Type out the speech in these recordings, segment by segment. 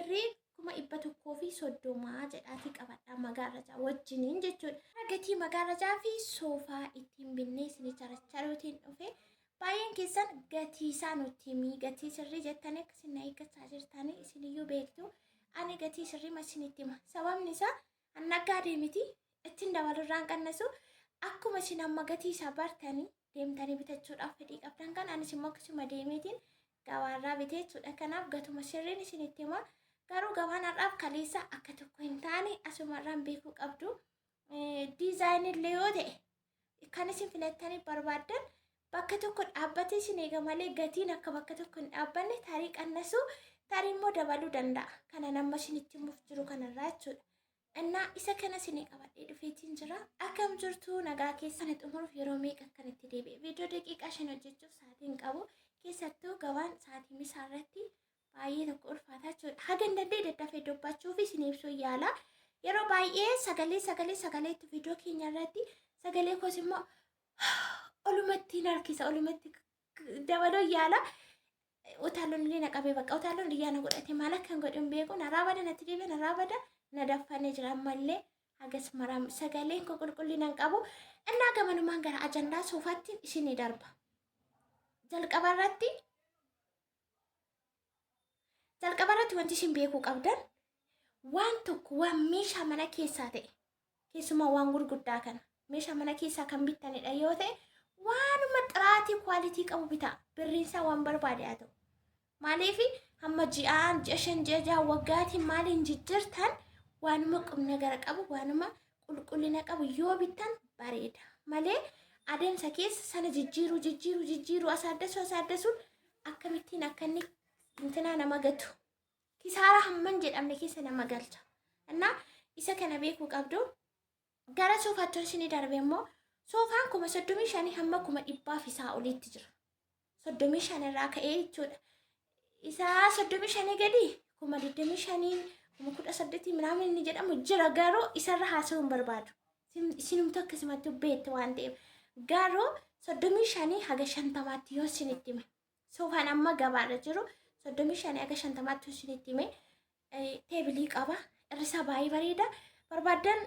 Birrii 130,000 jedhaatii qabadhaa magaarrajaa wajjiniin jechuudha. Gatii magaarrajaa fi soofaa ittiin binnee isinii characharuutiin dhufe. Baay'een keessan gatii isaa nutti himii gatii sirrii jettanii akka isin na eeggachaa jirtanii isiniyyuu beektu. Ani gatii sirrii ma isinitti hima. Sababni isaa an naggaadee miti ittiin dabalurraan qannasu akkuma isin amma gatii isaa bartanii deemtanii bitachuudhaaf fedhii qabdan kan anis immoo akkasuma deemeetiin gabaarraa bitee jechuudha. Kanaaf gatuma sirriin isinitti hima. Garuu gabaan har'aaf kaleessa akka tokko hin taane asumarraan beekuu qabdu. Diizaayinillee yoo ta'e kan isin filattanii barbaaddan bakka tokko dhaabbatee isin eega malee gatiin akka bakka tokko hin dhaabbanne tarii qannasuu tarii immoo dabaluu danda'a. Kana nama isinitti himuuf jiru kanarraa jechuudha. Innaa isa kana isinii qabadhee dhufeetiin jira. Akkam jirtu nagaa keessan xumuruuf yeroo meeqa akkan itti deebi'e. Viidiyoo daqiiqaa 5 hojjechuuf sa'aatii hin qabu. Keessattuu gabaan sa'aatii misaa irratti baay'ee tokko ulfaataa jechuudha. Haga hin danda'e daddafee dubbachuuf isin ibsuu yaala. Yeroo baay'ee sagalee sagalee sagaleetti viidiyoo keenya irratti sagalee koos immoo olumatti hin harkisa olumatti dabaluu yaala. Utaalloon illee na qabee bakka utaalloon iyyaa na godhate maal akkan godhu hin beeku narraa bada natti deebi'e narraa bada na daffanee jira ammallee hagas maraa sagaleen koo qulqullina hin qabu. Innaa gamanumaan gara ajandaa soofaatti isinii darba. Jalqaba irratti jalqaba irratti wanti isin beekuu qabdan waan tokko waan meeshaa mana keessaa ta'e keessumaa waan gurguddaa kana meeshaa mana keessaa kan bittanidha yoo ta'e waanuma xiraatii kwaalitii qabu bitaa birriinsaa waan barbaade haa ta'u. Maaliif hamma ji'aan ji'a 5 ji'a 6 waggaatiin maaliin jijjiirtan waanuma qubna gara qabu waanuma qulqullina qabu yoo bittan bareeda malee adeemsa keessa sana jijjiiruu jijjiiruu jijjiiruu asaaddasuu asaaddasuun akkamittiin akka inni intinaa nama gatu kisaaraa hamman jedhamne keessa nama galcha. Innaa isa kana beekuu qabdu. Gara soofaatti isinii darbe immoo soofaan 35,000 hamma 100,000 fi isaa oliitti jira. 35 irraa ka'ee jechuudha. Isaa 35 gadi 25,000 18,000 minaamin inni jedhamu jira garuu isarra haasa'uu hin barbaadu. Isinumtu akkasumatti beektu waan ta'eef. Garuu 35 haga 50tti yoo isinitti hime. Soofaan amma gabaarra jiru 35 haga 50tti isinitti hime teebilii qaba. Irri isaa baay'ee bareeda. Barbaaddan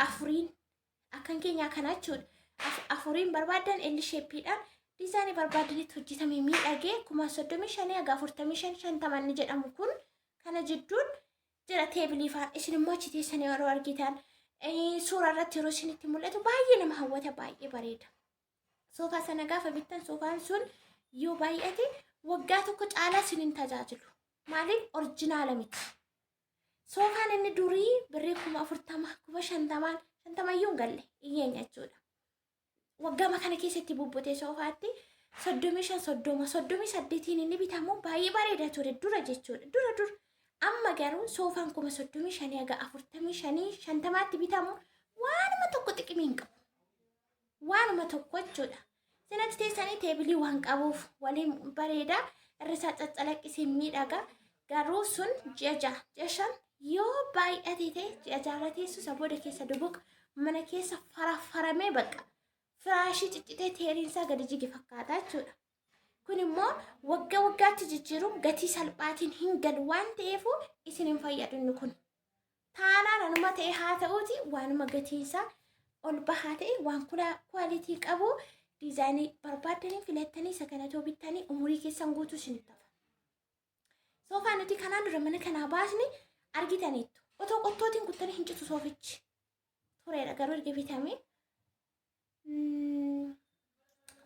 afuriin akkan keenyaa kana jechuudha. Afuriin barbaaddan L sheeppiidhaan diizaayinii barbaadanitti hojjetame miidhagee 35,000 haga 45 50 inni jedhamu kun kana jidduun jira teebilii faan. Isin immoo achi teessanii yeroo argitan suura irratti yeroo isinitti mul'atu baay'ee nama hawwata baay'ee bareeda. Soofaa sana gaafa bittan soofaan sun yoo baay'ate waggaa tokko caalaa isin hin tajaajilu. Maaliif orjinaala miti. Soofaan inni durii birrii 40,000 50,000 50yyuu hin galle hiyyeenya jechuudha. Waggaama kana keessatti bubbutee soofaatti 35 30 38n inni bitamu baay'ee bareeda ture dura jechuudha. Dura dura. Amma garuu soofaan 35,000 haga 45 50tti bitamu waanuma tokko xiqimii hin qabu. Waanuma tokko jechuudha. Sinatti teessanii teebilii waan qabuuf waliin bareeda irri isaa caccalaqqisee miidhaga. Garuu sun ji'a 6 ji'a 5 yoo baay'ate ta'e ji'a 6rra teessu isa booda keessa dubuq mana keessa farafaramee bakka firaashii ciccitee teeriin isaa gadi jige fakkaata jechuudha. Kun immoo waggaa waggaatti jijjiiruun gatii salphaatiin hin galu waan ta'eef isin hin fayyadu inni kun. Taanaan anuma ta'e haa ta'uuti waanuma gatiinsaa ol bahaa ta'e waan kwaalitii qabu diizaayinii barbaaddanii filattanii isa kana too bittanii umurii keessan guutuu isinitti hafa. Soofaa nuti kanaan dura mana kanaa baasne argitaniittu. Otoo qottootiin kuttanii hin citu soofichi. Tureera garuu erga bitamee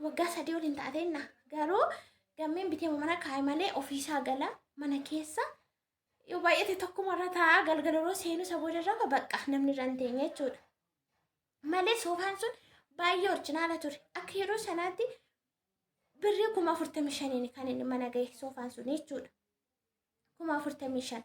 waggaa 3 ol hin taateenna. Garuu gammeen bitee mana kaa'e malee ofiisaa gala mana keessa yoo baay'ate tokkuma irra taa'a galgala yeroo seenu isa booda irra bakka namni irra hin teenye jechuudha. Malee soofaan sun baay'ee orjinaala ture. Akka yeroo sanaatti birrii 45,000n kan inni mana gahe soofaan sun jechuudha. 45,000.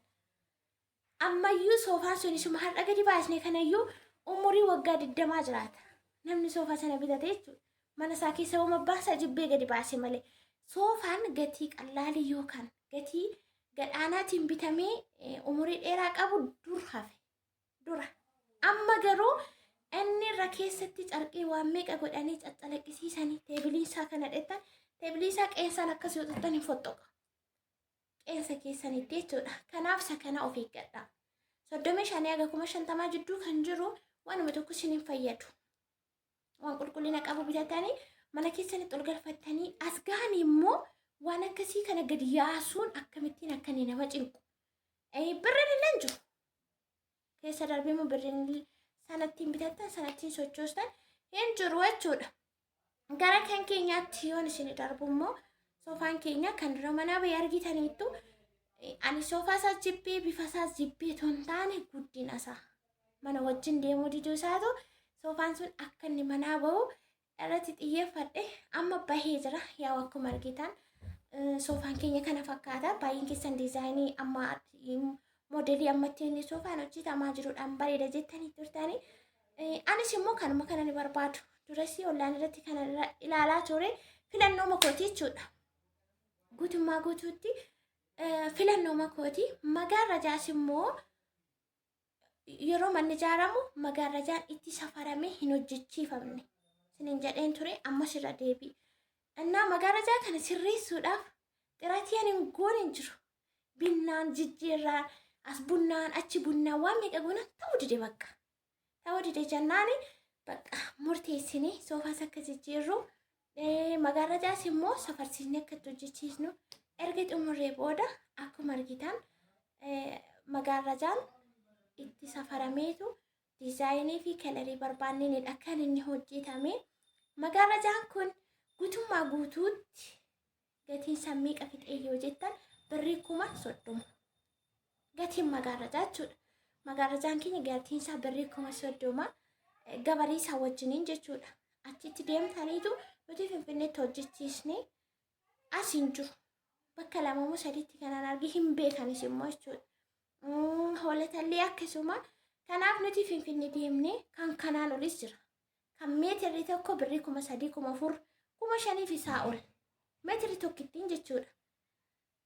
Ammayyuu soofaan sun isuma har'a gadi baasne kanayyuu umurii waggaa 20 jiraata. Namni soofaa sana bitate jechuudha. Mana isaa keessa wama abbaan isaa jibbee gadi baase malee. Soofaan gatii qallaalii yookaan gatii gadhaanaatiin bitamee umurii dheeraa qabu dur hafe. Dura. Amma garuu inni irra keessatti carqii waan meeqa godhanii caccalaqqisiisanii teebilii isaa kana dhettan teebilii isaa qeensaan akkas yoo xuxxan hin fottoqa. Qeensa keessanitti jechuudha. Kanaaf isa kana of eeggadha. 35 haga 50,000 jidduu kan jiru waanuma tokko isin hin fayyadu. Waan qulqullina qabu bitatanii mana keessanitti ol galfattanii as gahanii immoo waan akkasii kana gadi yaasuun akkamittiin akka inni nama cinqu. Birriin illee hin jiru. Keessa darbee immoo birriin sanattiin bitattan sanattiin sochoostan hin jiru jechuudha. Gara kan keenyaatti yoon isin darbu immoo soofaan keenya kan dura manaa bahee argitaniittu ani soofaa isaa jibbee bifa isaa jibbee otoo hin taane guddina isaa mana wajjin deemuu diduu isaatu soofaan sun akka inni manaa bahu irratti xiyyeeffadhe amma bahee jira. Yaa akkuma argitan soofaan keenya kana fakkaata. Baay'een keessan diizaayinii amma moodelii ammatti inni soofaan hojjetamaa jiruudhaan bareeda jettanii turtanii. Anis immoo kanuma kana ni barbaadu. Durasii ollaan irratti kana ilaalaa ture filannoo makooti jechuudha. Guutummaa guutuutti filannoo makooti. Magaarrajaas immoo yeroo manni ijaaramu magaarrajaan itti safaramee hin hojjechiifamne. Sinin jedheen ture ammas irra deebi'i. Innaa magaarrajaa kana sirreessuudhaaf xiratii ani hin goone hin jiru. Binnaan jijjiirraan as bunnaan achi bunnaan waan meeqa goonaan ta'uu dide bakka. Ta'uu dide jennaani bakka murteessinee soofaas akka jijjiirru magaarrajaas immoo safarsiisnee akka itti hojjechiisnu erga xumurree booda akkuma argitan magaarrajaan itti safarameetu diizaayinii fi kalarii barbaanneenidha kan inni hojjetame. Magaarrajaan kun guutummaa guutuutti gatiin isaa meeqa fixee yoo jettan birrii 30,000. Gatiin magaarrajaa jechuudha. Magaarrajaan keenya gatiin isaa birrii 30,000 gabarii isaa wajjiniin jechuudha. Achitti deemtaniitu nuti Finfinneetti hojjechiisne as hin jiru. Bakka lama moo sadiitti kanaan arge hin beekanis immoo jechuudha. Hoolatallee akkasuma. Kanaaf nuti Finfinnee deemnee kan kanaan olis jira. Kan meetirri tokko birrii 3,000, 4,000, 5,000 fi isaa ol. Meetirri tokkittiin jechuudha.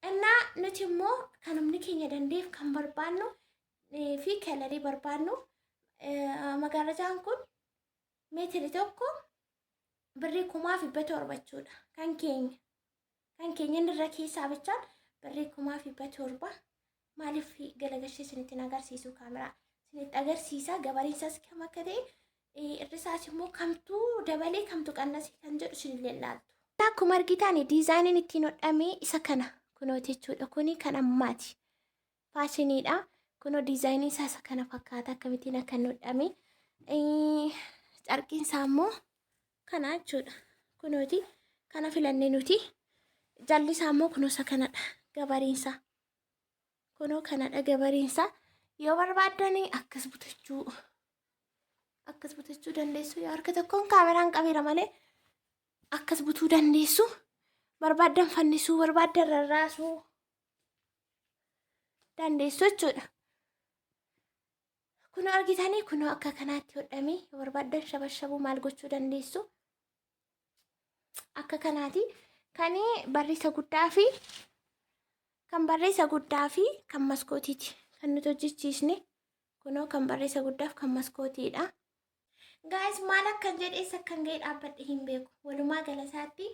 Innaa nuti immoo kan humni keenya dandeef kan barbaannu fi kalarii barbaannu magaarrajaan kun meetiri tokko birrii 7,700 jechuudha. Kan keenya. Kan keenya inni irra keessaa bichaan birrii 7,700. Maaliif galagalchee isinitti agarsiisu kaameraa? Isinitti agarsiisa gabariin isaas kam akka ta'e irri isaas immoo kamtuu dabalee kamtu qannasee kan jedhu isinillee ilaaltu. Akkuma argitan diizaayiniin ittiin hodhame isa kana kunooti jechuudha. Kuni kan ammaati. Faashiniidha. Kunoo diizaayiniin isaa isa kana fakkaata akkamittiin akka inni hodhame. Carqiin isaa immoo kana jechuudha. Kunooti kana filannee nuti. Jalli isaa immoo kunoo isa kanadha. Gabariin isaa. Kunoo kanadha gabariin isaa. Yoo barbaaddanii akkas butachuu akkas butachuu dandeessu. Yoo harka tokkoon kaameraan qabeera malee akkas butuu dandeessu. Barbaaddan fannisuu, barbaaddan rarraasuu dandeessu jechuudha. Kunoo argitanii kunoo akka kanaatti hodhamee yoo barbaaddan shabashabuu maal gochuu dandeessu. Akka kanaati kan barreessa guddaa fi kan barreessa guddaa fi kan maskootiiti kan nuti hojjechiisne kunoo kan barreessa guddaaf kan maskootiidha. Gaayis maal akkan jedhe eessa akkan ga'e dhaabbadhe hin beeku. Walumaa gala isaatti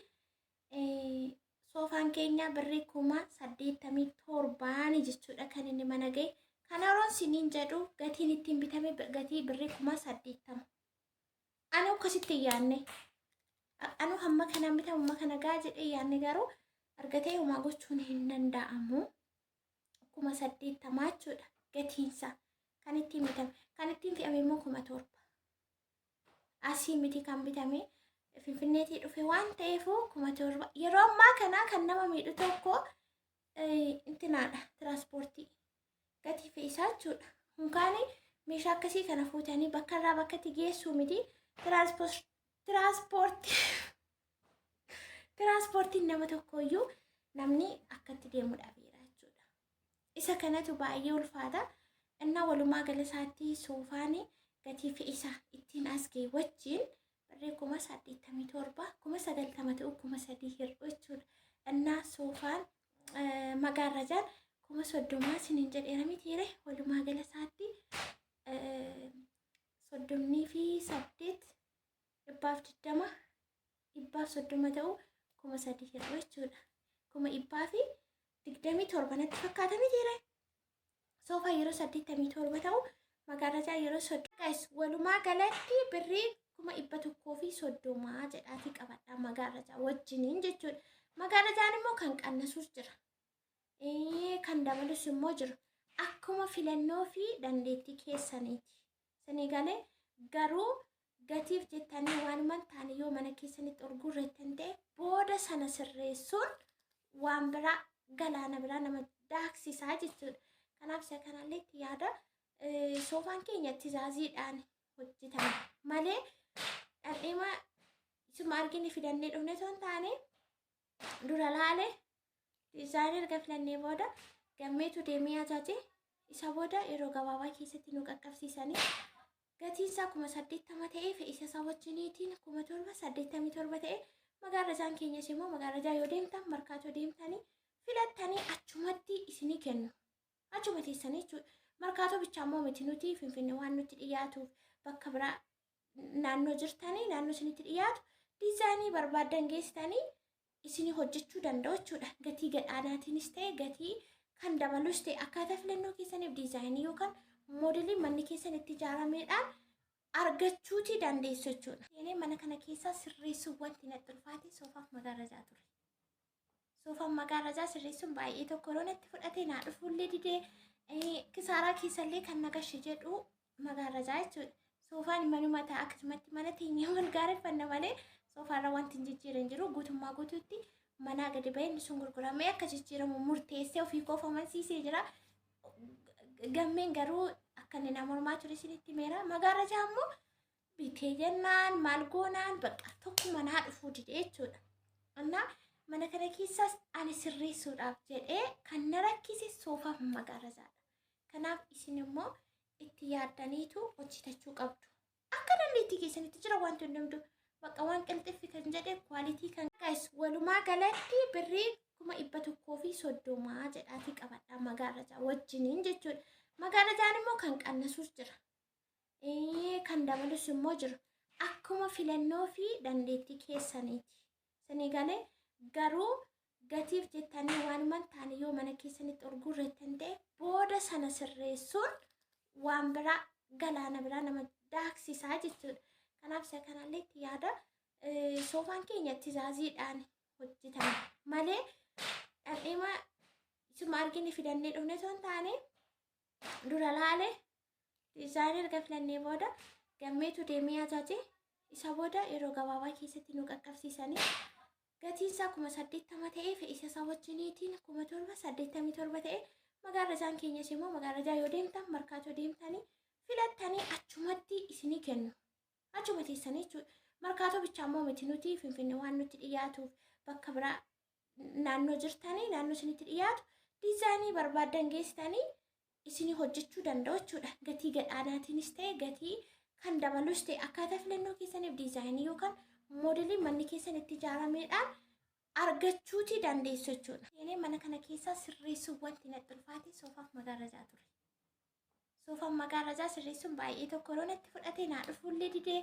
soofaan keenya birrii 87,000 jechuudha kan inni mana ga'e. Kan yeroon siniin jedhu gatiin ittiin bitame gatii birrii 80,000. Anu akkasitti hin yaadne. Anu hamma kanaan bitamu hamma kana gaa jedhee yaadne garuu argatee homaa gochuun hin danda'amu. 80,000 jechuudha gatiinsa kan ittiin bitame. Kan ittiin fe'ame immoo 7,000. Asii miti kan bitame Finfinneetii dhufe waan ta'eef 7,000. Yeroo ammaa kana kan nama miidhu tokko intinaadha tiraanspoortii gatii fe'isaa jechuudha. Hunkaani meeshaa akkasii kana fuutanii bakka irraa bakkatti geessuu miti tiraanspoortiin nama tokkoyyuu namni akkatti deemu dhabeera jechuudha. Isa kanatu baay'ee ulfaata. Innaa walumaa gala isaatti soofaan gatii fe'isaa ittiin as ga'e wajjin birrii 87,000 90,000 ta'u 3,000 hir'u jechuudha. Innaa soofaan magaarrajaan 30,000 isiniin jedheera mitiire walumaa gala isaatti 38 120 130 ta'u 3,000 hir'u jechuudha. 27 natti fakkaata mitiire. Soofaa yeroo 87 ta'u magaarajaa yeroo 30. Guys, walumaa galatti birrii 130,000 jedhaatii qabadha magaarajaa wajjiniin jechuudha. Magaarajaan immoo kan qannasuus jira. Kan dabalus immoo jira. Akkuma filannoo fi dandeettii keessaniiti. Isinii galee? Garuu gatiif jettanii waanuma hin taane yoo mana keessanitti ol guurrettan ta'e, booda sana sirreessuun waan biraa galaana biraa nama daaksisaa jechuudha. Kanaaf isa kanallee itti yaada. Soofaan keenya tizaaziidhaan hojjetame malee dhandheema isuma argine fidannee dhufne osoo hin taane, dura laale diizaayinii erga filannee booda Gammeetu deemee ajaje. Isa booda yeroo gabaabaa keessatti nu qaqqabsiisanii, gatiin isaa 80,000 ta'ee, fe'isa isaa wajjiniitiin 7,087 ta'e. Magaarrajaan keenyas immoo magaarrajaa yoo deemtan, Markaatoo deemtanii filattanii achumatti isinii kennu. Achuma teessanii jechuudha. Markaatoo bichaa immoo miti, nuti Finfinnee waan nutti dhiyaatuuf, bakka biraa naannoo jirtanii naannoo isinitti dhiyaatu diizaayinii barbaaddan geessitanii isinii hojjechuu danda'u jechuudha. Gatii gadhaanaatiinis ta'e, gatii kan dabalus ta'e, akkaataa filannoo keessaniif diizaayinii yookaan moodelii manni keessan itti ijaarameedhaan argachuutii dandeessu jechuudha. Seenee mana kana keessaa sirreessuun wanti natti ulfaate soofaaf magaarrajaa ture. Soofaan magaarrajaa sirreessuun baay'ee tokko yeroo natti fudhate, naa dhufuullee didee, kisaaraa keessallee kan nagashe jedhu magaarrajaa jechuudha. Soofaan manuma ta'a, akkasumatti mana teenyee wal gaareffanna malee soofaarra wanti hin jijjiiran jiru. Guutummaa guutuutti manaa gadi bahee inni sun gurguramee akka jijjiiramu murteessee ofii koof amansiisee jira. Gammeen garuu akka inni na mormaa ture isinitti himeera. Magaarrajaa immoo bitee jennaan maal goonaan bakka tokko manaa dhufuu dide jechuudha. Innaa mana kana keessaas ani sirreessuudhaaf jedhee kan na rakkise soofaaf magaarrajaadha. Kanaaf isin immoo itti yaaddaniitu hojjetachuu qabdu. Akka dandeettii keessanitti jira wanti hundumtuu. Bakka waan qilxiffi kan jedhe kwaalitii kan. Guys, walumaa galatti birrii 130,000 jedhaatii qabadha magaarrajaa wajjiniin jechuudha. Magaarrajaan immoo kan qannasuus jira. Kan dabalus immoo jira. Akkuma filannoo fi dandeettii keessaniiti. Isinii galee? Garuu gatiif jettanii waanuma hin taane yoo mana keessanitti ol guurrettan ta'e, booda sana sirreessuun waan biraa galaana biraa nama daaksisaa jechuudha. Kanaaf isa kanallee itti yaada. Soofaan keenya tizaaziidhaan hojjetame malee dhandheema isuma argine fidannee dhufne osoo hin taane, dura laale diizaayinii erga filannee booda Gammeetu deemee ajaje. Isa booda yeroo gabaabaa keessatti nu qaqqabsiisanii, gatiin isaa 80,000 ta'ee, fe'isa isaa wajjiniitiin 7,087 ta'e. Magaarrajaan keenyas immoo magaarrajaa yoo deemtan, Markaatoo deemtanii filattanii achumatti isinii kennu. Achuma teessanii jechuudha. Markaatoo bichaa immoo miti, nuti Finfinnee waan nutti dhiyaatuuf, bakka biraa naannoo jirtanii naannoo isinitti dhiyaatu diizaayinii barbaaddan geessitanii isinii hojjechuu danda'u jechuudha. Gatii gadhaanaatiinis ta'e, gatii kan dabalus ta'e, akkaataa filannoo keessaniif diizaayinii yookaan moodelii manni keessan itti ijaarameedhaan argachuutii dandeessu jechuudha. Seenee mana kana keessaa sirreessuun wanti natti ulfaate soofaaf magaarrajaa ture. Soofaan magaarrajaa sirreessuun baay'ee tokko yeroo natti fudhate, naa dhufuullee didee,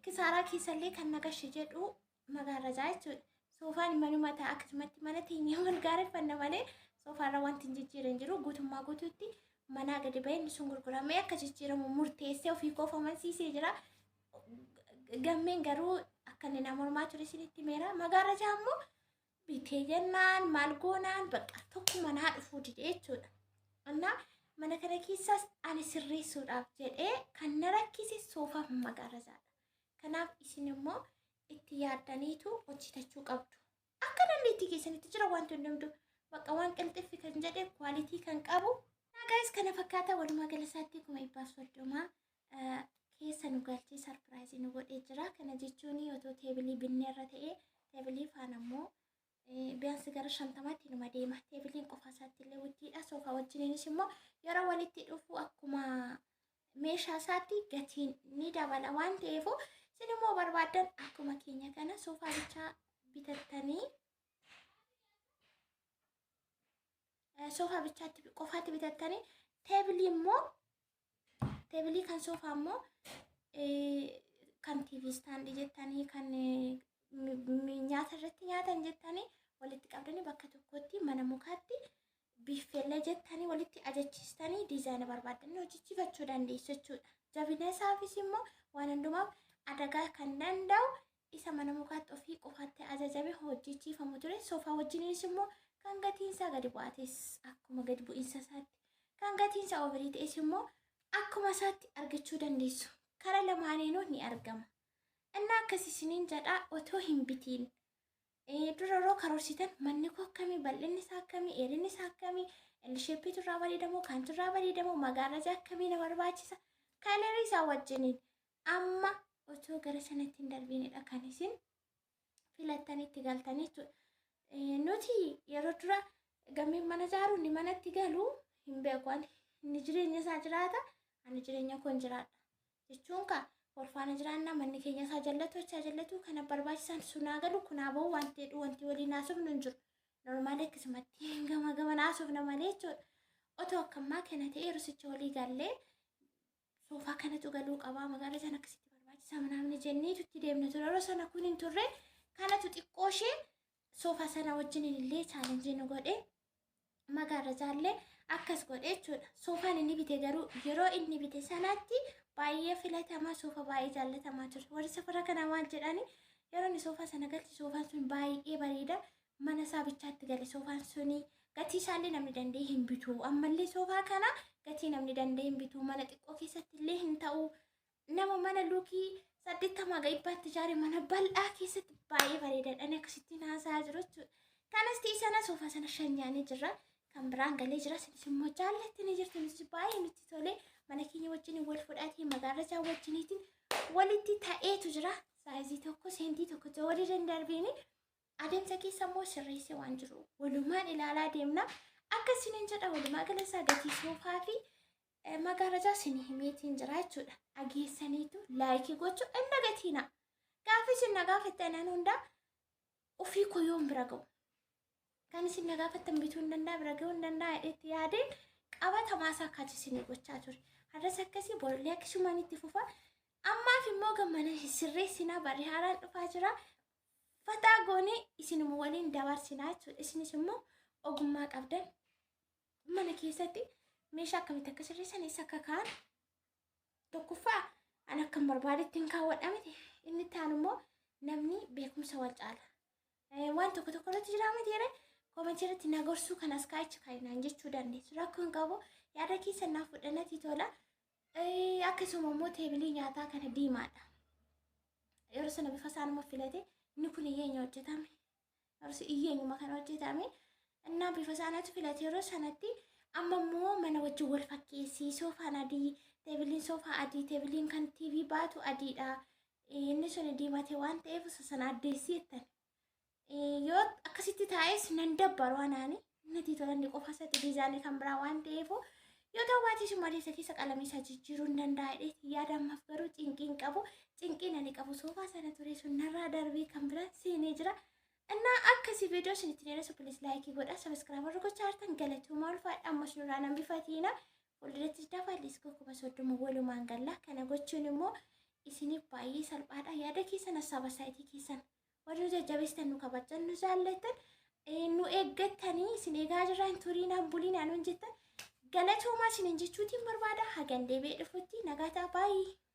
kisaaraa keessallee kan nagashe jedhu magaarrajaa jechuudha. Soofaan manuma ta'a, akkasumatti mana teenyee wal gaareffanna malee soofaarra wanti hin jijjiiran jiru. Guutummaa guutuutti manaa gadi bahee inni sun gurguramee akka jijjiiramu murteessee ofii koof amansiisee jira. Gammeen garuu akka inni na mormaa ture isinitti himeera. Magaarrajaa immoo bitee jennaan maal goonaan bakka tokko manaa dhufuu dide jechuudha. Innaa mana kana keessaas ani sirreessuudhaaf jedhee kan na rakkise soofaaf magaarrajaadha. Kanaaf isin immoo itti yaaddaniitu hojjetachuu qabdu. Akka dandeettii keessanitti jira wanti hundumtuu. Bakka waan qilxiffi kan jedhe kwaalitii kan qabu. Guys, kana fakkaata. Walumaa gala isaatti 130,000 keessa nu galchee sarpiraayizii nu godhee jira. Kana jechuun otoo teebilii binneerra ta'ee, teebilii faana immoo biyaansi gara 50tti numa deema. Teebiliin qofa isaatti illee wuddiidha. Soofaa wajjiniinis immoo yeroo walitti dhufu akkuma meeshaa isaatti gatiin ni dabala waan ta'eef, isin immoo barbaaddan akkuma keenya kana soofaa bichaa bitattanii, soofaa bichaatti qofaatti bitattanii, teebilii immoo teebilii kan soofaa immoo kan TV stand jettanii, kan nyaata irratti nyaatan jettanii Walitti qabdanii bakka tokkotti mana mukaatti biiffellee jettanii walitti ajachiistanii diizaayina barbaadanii hojjechiifachuu dandeessu jechuudha. Jabina isaafis immoo waan hundumaaf adagaa kan danda'u isa mana mukaatti ofii qofaatti ajajame hojjechiifamu ture. Soofaa wajjiniis immoo kan gatiin isaa gadi bu'aates akkuma gadi bu'iinsa isaatti kan gatiin isaa overii ta'es immoo akkuma isaatti argachuu dandeessu. Kara lamaaniinuu ni argama. Inni akkas isiniin jedhaa otoo hin bitiin. Dura yeroo karoorsitan manni koo akkamii, bal'inni isaa akkamii, dheerinni isaa akkamii, L-shape'iitu irraa bareedamoo, kamtu irraa bareedamoo, magaarraja akkamii na barbaachisa, colorii isaa wajjiniin amma otoo gara sanatti hin darbinidha kan isin filattanii itti galtanii jechuudha. Nuti yeroo dura gammeen mana ijaaru inni manatti galu hin beeku ani. Inni jireenya isaa jiraata, ani jireenya koo hin jiraadha. Jechuun kaa wal faana jiraannaa manni keenya isaa jallatu achaa jallatu kana barbaachisan sunaa galu kunaa bahu wanti jedhu wanti waliin haasofnu hin jiru. Normally akkasumatti gama gama haasofna malee jechuudha. Otoo akkammaa kana ta'e yeroo walii gallee soofaa kanatu galuu qabaa magaalaa sana akkasitti barbaachisaa manaamni jenneetu itti deemna ture. Yeroo sana kun hin turre kanatu xiqqoo ishee soofaa sana wajjin illee challenge nu godhe magaarrajaallee akkas godhe jechuudha. Soofaan inni bite garuu yeroo inni bite sanatti baay'ee filatamaa soofaa baay'ee jaallatamaa ture. Warri safara kanaa maal jedhani yeroo inni soofaa sana galche soofaan sun baay'ee bareeda mana isaa bichaatti gale soofaan suni gatii isaallee namni danda'e hin bitu. Ammallee soofaa kana gatii namni danda'e hin bitu. Mana xiqqoo keessatti illee hin ta'u. Nama mana luukii 80 ga 100tti ijaare mana bal'aa keessatti baay'ee bareedaadha. Akkasittiin haasa'aa jiru jechuudha. Kanas ta'e sana soofaa sana shanyaanii jirra. Kan biraan galee jira. Isinis immoo jaallattanii jirtu. Nutis baay'ee nutti tole. Mana keenya wajjin wal fudhatee magaarrajaa wajjiniitiin walitti ta'eetu jira. Size tokko seentii tokko ta'uu walii dandarbiini. Adeemsa keessa immoo sirreessee waan jiru walumaan ilaalaa deemna. Akka isiniin jedha walumaa gala isaa gatii soofaa fi magaarrajaa isin himeetiin jira jechuudha. Dhageessaniitu like gochuu hin dagatiina. Gaafa isin na gaafattan hundaa ofii koo yoon bira ga'u. Kan isin na gaafattan bituu hin danda'a bira ga'uu hin danda'a jedhetti yaadeen qabatamaa isaa akkaataa isin gochaa ture. Har'as akkasii borullee akkasumaan itti fufa. Ammaaf immoo gammana sirreessinaa barri haaraan dhufaa jira. Fataa goonee isinuma waliin dabarsinaa jechuudha. Isinis immoo ogummaa qabdan mana keessatti meeshaa akkamitti akka sirreessan eessa akka kaa'an tokkoffaa an akkan barbaadetti hin kaawwadha miti. Inni itti aanu immoo namni beekumsa wal caala. Waan tokko tokko irratti jira miti jedhee comment irratti na gorsuu kanas kaa'icha kaa'inaan jechuu dandeessu. Rakkoo hin qabu yaada keessan naaf fudhannati tola. Akkasuma immoo table nyaataa kana diimaadha. Yeroo sana bifa isaanuma filate inni kun iyyeenya hojjetame. Yeroo iyyeenyuma kana hojjetame. Innaa bifa isaanatu filate yeroo sanatti amma immoo mana wajjin wal fakkeessii soofaan adii, tableiin soofaa adii, tableiin kan TV baatu adiidha. Inni sun diimate waan ta'eef osoo sana addeessii jettan. Yoo akkasitti taa'es nan dabbaru anaani. Natti tolan qofa isaatti diizaayinii kan biraa waan ta'eef yoo ta'u baatee summa adeemsa keessa qalamii isaa jijjiiruu hin danda'a jedheeti yaada ammaaf garuu cinqii hin qabu. Cinqiin ani qabu soofaa sana ture sun narraa darbee kan biraa seenee jira. Innaa akkasii viidiyoo isinitti dheeressu please like godha subscribe warra gochaa jirtan galatoomaa ulfaadha ammas nurraa nan bifatiina. Fuulduratti dafaa liiskoo 30,000 walumaan galla. Kana gochuun immoo isiniif baay'ee salphaadha. Yaada keessan hassaaba saayitii keessan warri nu jajjabeessitan nu kabajan nu jaallattan nu eeggattanii isin eegaa jirra hin turiinaan buliinaan nun jettan galatoomaa isiniin jechuutiin barbaada. Hagan deebi'ee dhufutti nagaa ta'a baay'ee.